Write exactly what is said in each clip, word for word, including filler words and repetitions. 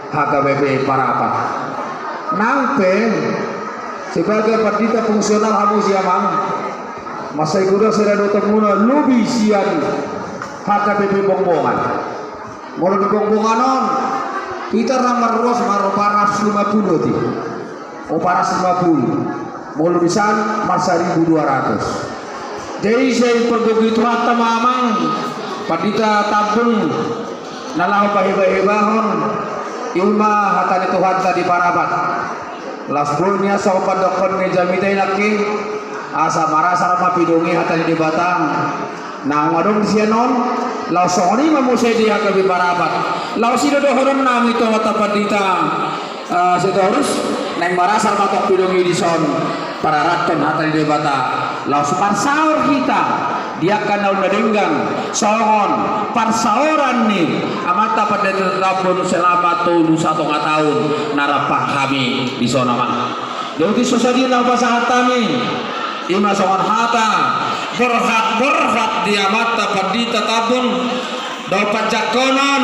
H K B P Parapat. Nang pe sebagai pandita fungsional hamu si amang, mansai godang sada dohononmuna lobi sian H K B P Bongbongan. Molo di Bongbongan on, hita na marruas ma opat ratus lima puluh ti. Opat ratus lima puluh. Molo di san marsaribu dua ratus. Jadi sai pargogoi Tuhanta ma amang, pandita Tambun, na laho pahebahebahon, i ma hata ni Tuhanta di Parapat. Laos boi nian songon pandokkon ni jamita i nangkin, asa marasar ma pidong i hata ni Debata. Naung adong di sian on, laos songon i ma muse di H K B P Parapat. Laos i do dohonon nami tu amanta pandita, eh, Sitorus, naeng marasar ma tong pidong i dison, pararathon hata ni Debata. Laos marsaor hita di angka na uli na denggan, songon parsaoran ni amanta pandita Tambun selama tolu satonga taon na rap hami dison amang. Jadi so sadia na hupasahat hami, i ma songon hata borhat-borhat di amanta pandita Tambun, dohot panjangkonon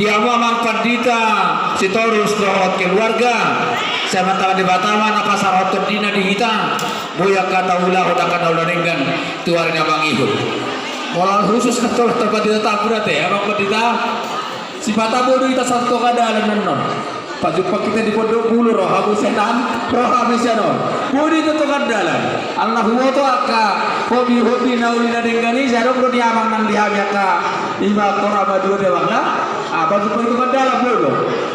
di hamu amang pandita Sitorus dohot keluarga. Sai ma Amanta Debata ma na pasarahon tondina di hita, boi angka na ulaon, angka na uli na denggan tu ari na mangihut. Molo khusus na tu amanta pandita Tambun ate, amang pandita, sipata boi do hita satonga dalan annon. Pajumpang hita di Pondok Bulu, ro hamu sian an, ro hami sian on. Boi do hita tonga dalan. Ala huboto angka hobi-hobi na uli na denggan i, sai adong do nian amang nang di hami angka i ma tora madua di amang na. Ah, pajumpang hita tonga dalan boi do.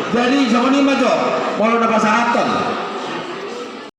Jadi songon i ma jo, molo na pasahathon.